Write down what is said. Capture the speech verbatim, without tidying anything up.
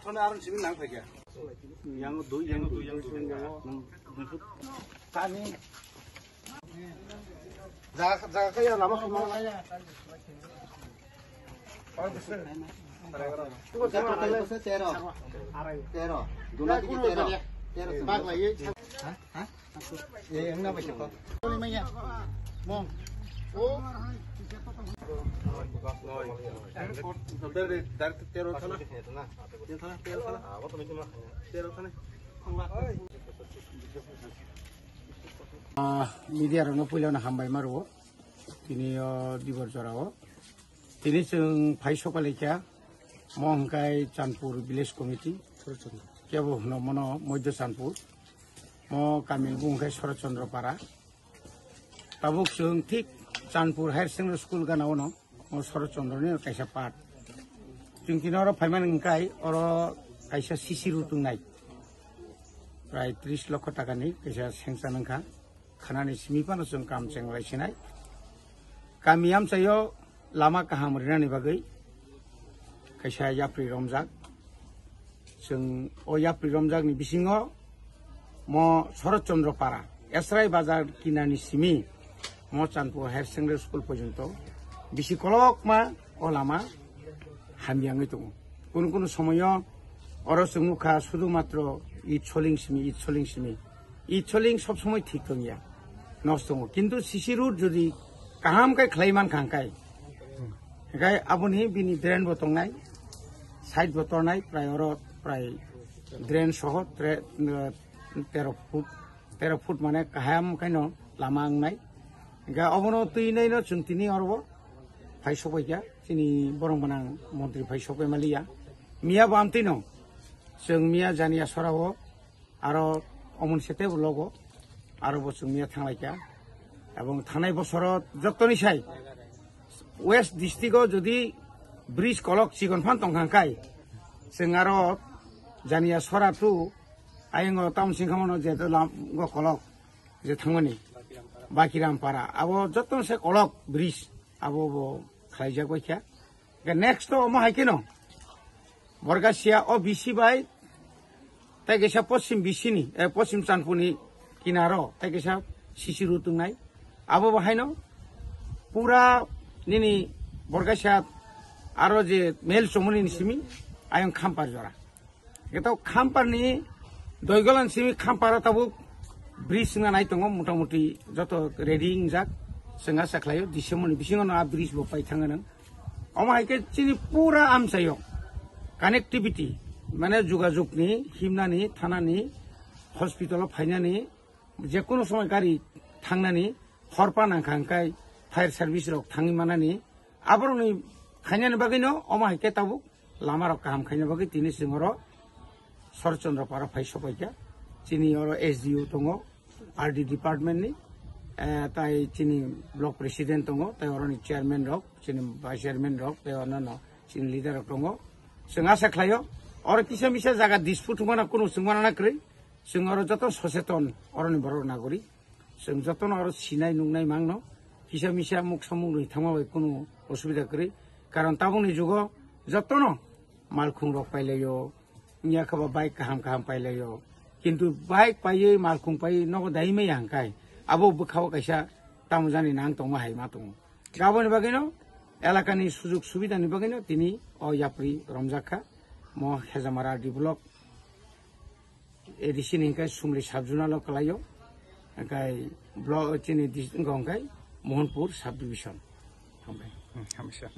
Thana arang simi nang phaikya. Yang dui, yang dui, yang dui, yang dui. Tani. Jaga, jaga kaya lama kama. Tero. Duna tiki tero. Tero. Tero. Bagla ye. Eh, enggak apa-apa. Ini mainnya. Mong. Oh. Dari, dari tero sana. Tero sana, tero sana. Tero sana. Ah, media rokno puila no hambai maro. Tini o dibor jora o. Tini chwng phai sokpalaikha, mo hwnkhe Chandpur Village Committee, kebo hwno mono Moidya Chandpur, mo kamini bung hwnkhe Shorot Chandra Para. Tabuk chwng thik Chandpur Higher Secondary School gana ono, mo Shorot Chandra ni kaisa part. Chwng tini oro phaimani hwnkhe oro kaisa C C road wngnai, prai tris lokho takani kaisa sanction wngkha. Khanani simi phano chwng kam chenglai sinai. Kami amchaio lama kaham rinani bagwi kaisa yapri romjak. Chwng o yapri romjakni bisingo mo Shorot Chandra Para, Esrai Bazar kinani simi mo Chandpur Higher Secondary School porjonto bisi kolokma o lama hamyangwi tongo. Kunu kunu somoyo oro chwng nukha sudu matro it soling simi, it soling simi. It soling sob somoi thik tongya, nosto tongo. Kintu C C road jodi kaham khe khlai mankha hwnkhe, hwnkhe aboni bini drain bo tongnai, side bo tongnai, prai oro prai drain soho tre-, eh, tero foot, tero foot mane kaham khaino lama wngnai. Hwnkhe obono twi naino chwng tini oro bo phai sokbaikha, chini borong gwnang montri phai sokbai maliya. Miya bo amtwino chwng miya Janiya Sora o aro omon sete bo logo, aro bo chwng miya thanglaikha. Ebong thangnai bosoro jottoni sai West district o jodi bridge kolok chikon phan tongkha hwnkhe, chwng aro Janiya Sora tu ayongo town singkhamano je to lam go kolok je thangmani Bakiram Para. Abo jottoni sai kolok bridge abo bo khlaijak baikha. Hwnkhe next to omo hai kheno Borgasia o B C bai tei kaisa Poschim B C ni, eh, Poschim Chandpur ni kinaro tei kaisa C C road wngnai. Abo bo haino pura nini Borgasia aro je mel chomoni ni simi ayang Khampar jora. Hwnkhe to Khamparni Doigolan simi Khamparo tabuk bridge wngna nai tongo, motamuti joto ready wngjak. Chwng asa khlaio December ni bisingo no a bridge bo pai thangna nang. Omo hai khe chini pura amchaio connectivity, mane jogajog ni, himnani, thanani, hospital o phainani, jekunu somoi gari thangnani, horpa nangkha hwnkhe fire service rok thangwi manani, aborokni khainani bagwino omo hai khe tabuk lama rok kaham khaina bagwi tini chwng oro Shorot Chandra Para phai sopaikha. Chini oro S D O tongo, R D department ni, eh, tai chini block president tongo, tai oroni chairman rok, chini vice chairman rok, tai onno chini leader rok tongo. Chwng asa khlaio, oro kisa misa jaga dispute wngmana kunu chwng mana kwrwi, chwng oro joto soseton oroni borok nagori. Chwng jotono aro sinai nuknai mangno, kisa misa muk samung rwi thangma bai kunu osubida kwrwi. Karon tabukni jugo jotono malkhung rok pailaio, wngya khe bo bike kaham kaham pailaio. Kintu bike paiwi malkhung paiwi nogo dai maya hwnkhe abo bwkhao kaisa tamo jani nang tongma hai ma tongo. Aboni bagwino elakani sujug subidani bagwino tini o yapri romjak kha, mo Hejamara D block. A D C ni hwnkhe Sumli sub zonal o kwlaio, hwnkhe block chini dis-, wngkha hwnkhe Mohanpur sub division. Hambai. Hmm, hamsa.